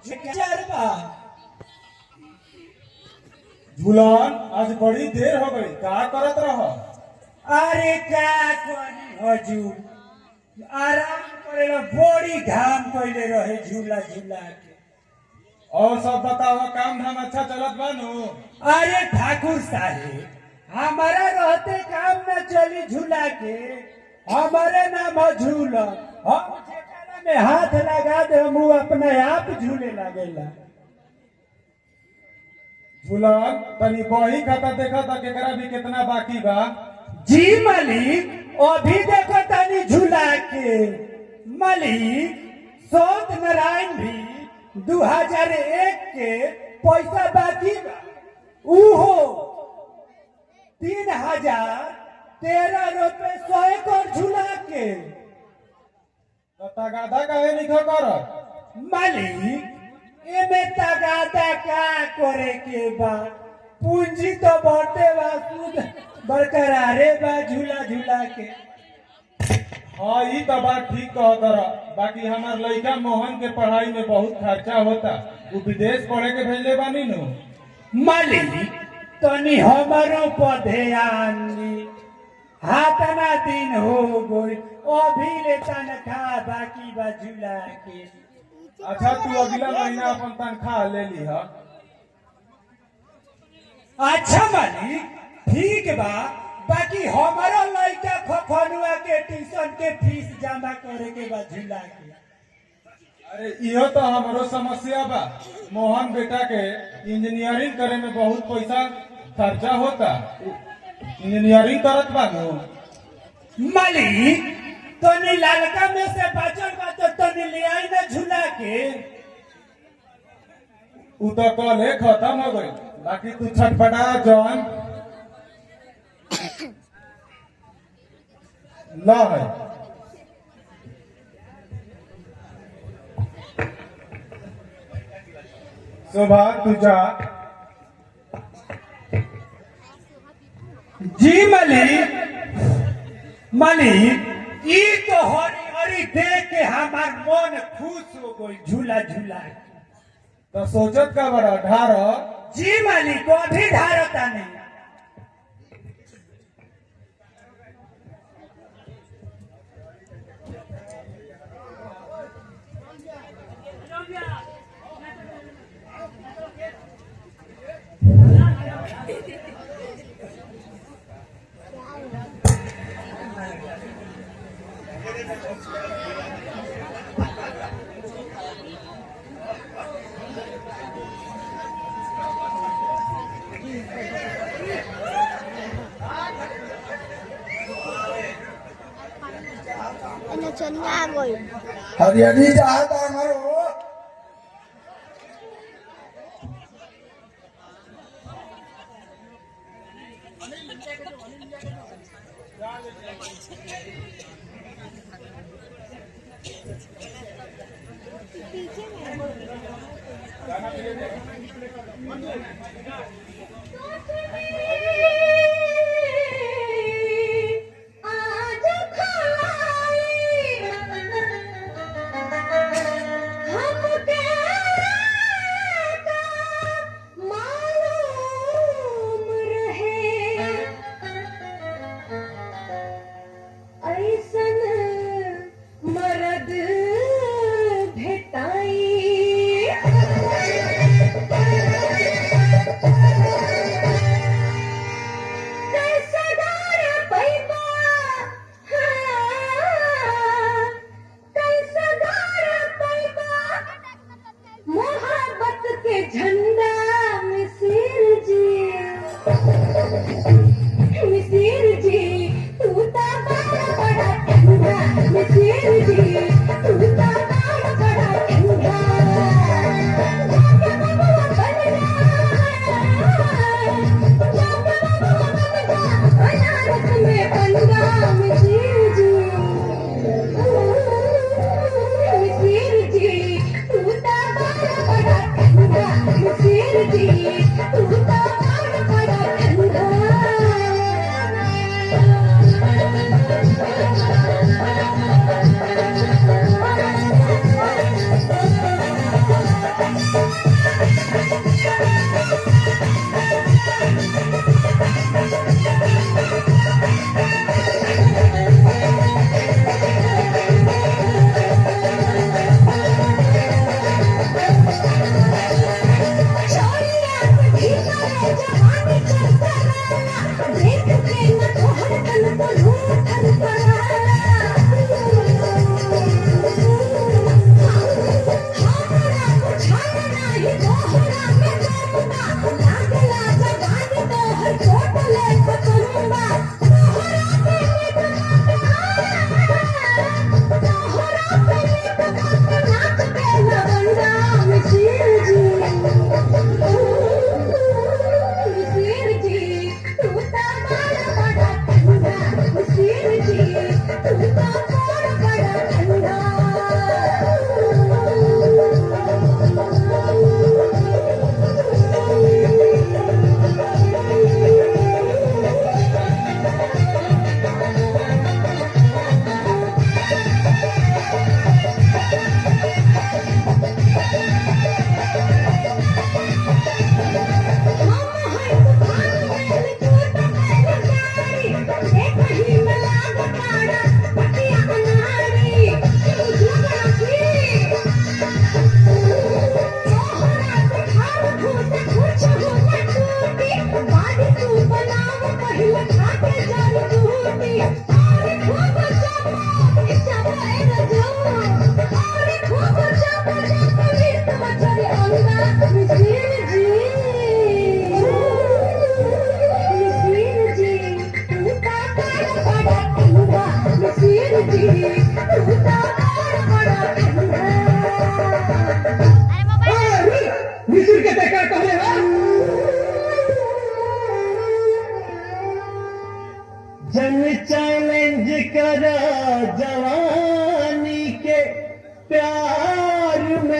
चार बा। झूलन, आज बड़ी देर हो गई, का करत रह? अरे का करी हजूर, आराम करेला, बड़ी घाम कइले रहे झूला झूला के। और सब बताओ, काम धाम अच्छा चलत बा नु? अरे ठाकुर साहेब, हमारा रहते काम न चली झूला के। हमारे नाम है झूला, हम ठेकाना में हाथ लगा दे हम अपने आप झूले लागेला। झूलन, तनी बही खाता देखा ता केकरा भी कितना बाकी बा। जी मालिक, अभी देखो तनी झूला के। मालिक, सौत नारायण भी 2001 के पैसा बाकी बा, उहो 3013 रुपए 100 कर झूला के। तो तगादा काहे निखा करत? मालिक, एमे तगादा का करे के बा, पूंजी तो बढ़ते बा, सूद बरकरारे बा झूला झूला के। हाँ, ई तो बात ठीक कहत रह। बाकी हमार लइका मोहन के पढ़ाई में बहुत खर्चा होता, उ विदेश पढ़े के भेजले बानी नु। मालिक, तनी हमारो पर ध्यान दी, हाथना दिन हो गई, अभी ले तनखा बाकी बा झूला के। अच्छा, तू अगला महीना अपन तनख्वाह ले लीह। अच्छा मालिक, ठीक बा। बाकी हमारो लइका खखनुआ के ट्यूशन के फीस जमा करे के बा झूला के। अरे, इहो तो हमरो समस्या बा। मोहन बेटा के इंजीनियरिंग करे में बहुत पैसा खर्चा होता, इंजीनियरिंग करत बा नु। मालिक, तनी लालका में से बचल बा तो तनी ले आई ना झूला के। उ तो कल खत्म हो गई, बाकी तू छटपटा जौन ल है। शोभा, तू जा। जी मालिक। मालिक, ई तो हरी हरी देख के हमार मन खुश हो गई झूला झूला के। तो सोचत का बड़ा, ढार। जी मालिक, अभी ढारता नहीं। नचनिया आ गई। हरियाली चाहता हमारो। पीछे में। आज खाई हमके का मालूम रहे, ऐसन मरद भेटाई।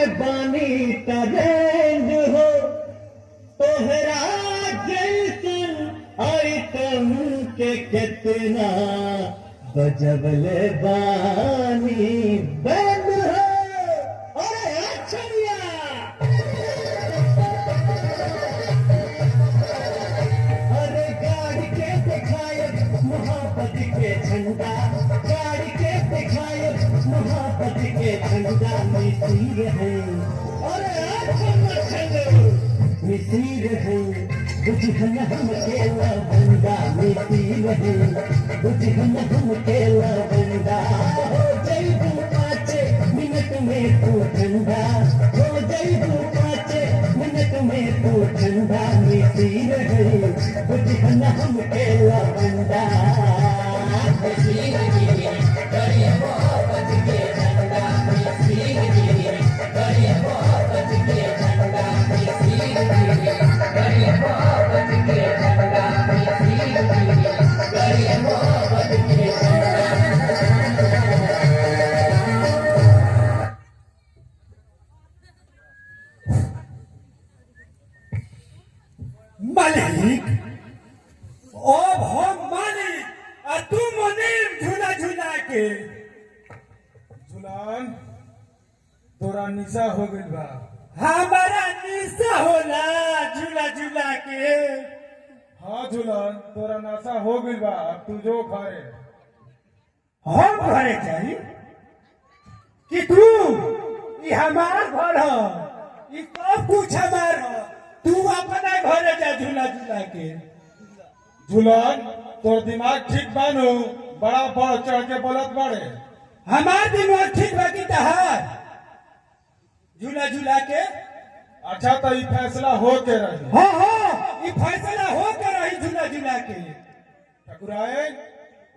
में बानी तरेंद हो, तोहरा जैसन आइटम के कितना बजबले बानी बैंड हो। अरे अक्षरिया अरे गाड़ी के दिखाए मोहब्बत के झंडा, गाड़ी के दिखाए मोहब्बत के झंडा, मिसीर है। अरे मिसीर है बुझन हम केला बंदा, मिसीर है बुझन हम केला बंदा। हो जईबू 5 मिनट में तू ठंडा, हो जईबू 5 मिनट में तू ठंडा, मिसीर है बुझन हम केला बंदा। मालिक, अब हम मालिक आ तू मुनीम झूला झूला के। झूलन, तोरा निशा हो गइल बा। हमारा निशा होला झूला झूला के। हाँ झूलन, तोरा नशा हो गइल बा, अब तू जो घरे। हम घरे जाई कि तू? ई हमार घर ह, ई सब कुछ हमार ह, तू अपना घरे जा झूला झूला के। झूलन, तोर दिमाग ठीक बानू? बड़ा बढ़ चढ़ के बोलत बाड़े। हमार दिमाग ठीक बा कि तहार? झूला झूला के। अच्छा तो ई फैसला हो के रही। हाँ हाँ, ई फैसला हो के रही झूला झूला के। ठकुराइन,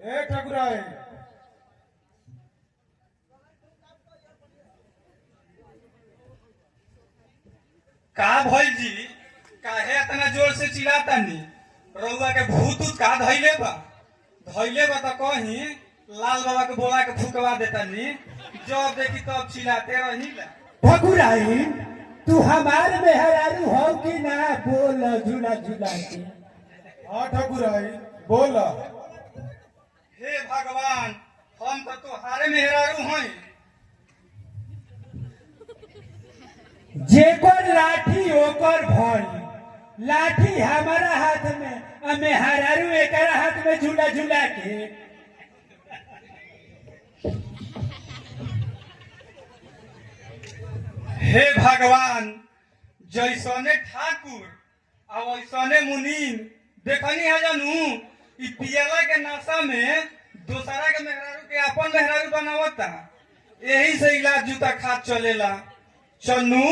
ए ठकुराइन, का भइल जी? काहे इतना जोर से चिल्लातानी? रउआ के भूत उत का धइले बा? धइले बा त कहीं लाल बाबा के बोला के फुकवा देतानी। जब देखी तब चिल्लाते रही ला। ठकुराइन, तू हमार मेहरारू हो कि ना? बोल झूला झूला के। हाँ ठकुराइन, बोल। हे भगवान, हम तो तोहारे मेहरारू हई। जेकर लाठी ओकर भई। लाठी हमारा हाथ में आ मेहरारू एकरा हाथ में झूला झूला के। हे भगवान, जैसने ठाकुर आ वैसने मुनीम देखनी है जानू। ई पियला के नशा में दोसरा के मेहरारू के अपन मेहरारू बनावता, यही से इलाज जूता खात चलेला। चन्नू,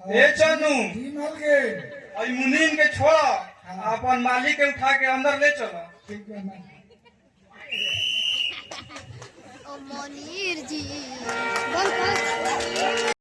ए चन्नू, जी मालकिन। और मुनीम के छोड़, अपन मालिक के उठा के अंदर ले चलो। ठीक है मालकिन। ओ मोनीर जी बंद कर।